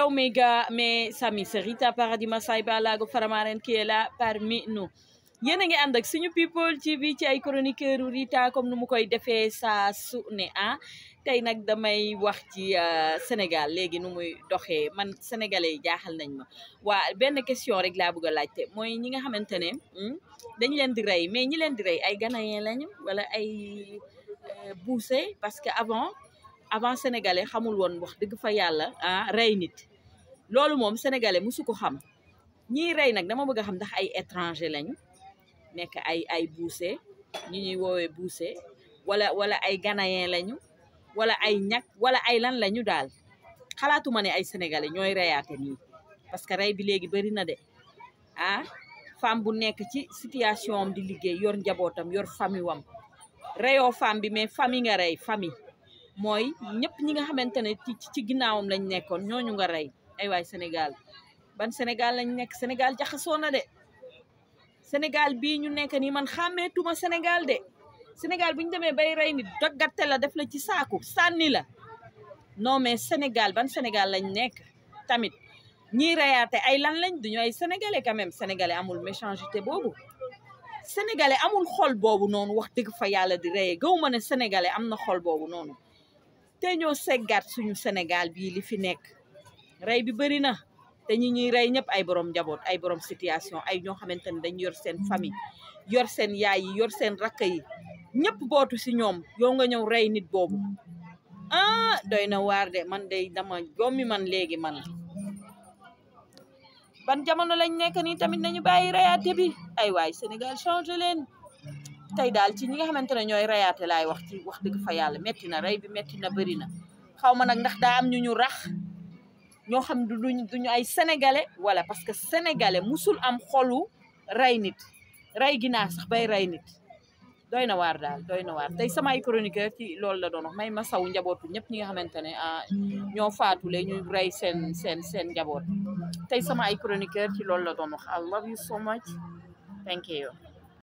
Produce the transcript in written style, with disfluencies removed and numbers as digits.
Hello méga mes amis, c'est Rita Paradis Massaye Balago Faramaren qui est là parmi nous. Yéen a ngi ànd ak suñu people TV ci ay chroniqueur Rita comme nu mu koy defee saa su ne tey nag damay wax ci Sénégal léegi nu muy doxee man sénégalais yi jaaxal nañ ma waa benn question rek laa bëgg a laajte mooy ñi nga xamante ne dañ leen di rey mais ñi leen di rey ay ghanéen lañu wala ay Boucher parce que avant sénégalais xamul woon wax dëgg fa yàlla rey nit loolu moom sénégalais musu ko xam ñiy rey nag dama bëgg a xam ndax ay étranger lañu nekk ay Boucher ñi ñuy woowee Boucher wala ay ghanéen lañu wala ay ñag wala ay lan lañu daal xalaatuma ne ay sénégalais ñooy reyaate nii parce que rey bi léegi bari na de femme bu nekk ci situation am di liggéey yor njabootam yor famille wam reyoo femme bi mais famille nga rey famille mooy ñëpp ñi nga xamante ne ci ginnaawam lañ nekkoon ñooñu nga rey ay waay Sénégal ban Sénégal lañ nekk Sénégal jaxasoo na de Sénégal bii ñu nekk nii man xàmmeetuma Sénégal de Sénégal bu ñu demee bay rey nit doggate la def la ci saaku sànni la non mais Sénégal ban Sénégal lañ nekk tamit ñiy reyaate ay lan lañ duñu ay sénégalais quand même sénégalais amul méchanceté boobu sénégalais amul xol boobu noonu wax dëgg fa yàlla di reyee gaw ma ne sénégalais am na xol boobu noonu te ñoo seggaat suñu Sénégal bii li fi nekk rey bi bëri na te ñi ñuy rey ñëpp ay borom njaboot ay borom situation ay ñoo xamante ne dañ yor seen famille yor seen yaay yi yor seen rakk yi ñëpp bootu si ñoom yow nga ñëw rey nit boobu doy na waar de man day dama jommi man léegi man ban jamono lañ nekk nii tamit nañu bàyyi reyaate bi ay waay Sénégal changé leen tey daal ci ñi nga xamante ne ñooy reyaate laay wax ci wax dëgg fa yàlla metti na rey bi metti na bëri na xaw ma nag ndax daa am ñu rax ñoo xam duñu ay sénégalais wala parce que sénégalais musul am xolu rey nit rey ginaar sax bay rey nit doy na waar daal doy na waar tey sama ay chroniqueur ci loolu la doon wax may ma saw njabootu ñëpp ñi nga xamante ne ñoo faatule ñu rey seen njaboot tey sama ay chroniqueur ci loolu la doon wax I love you so much thank you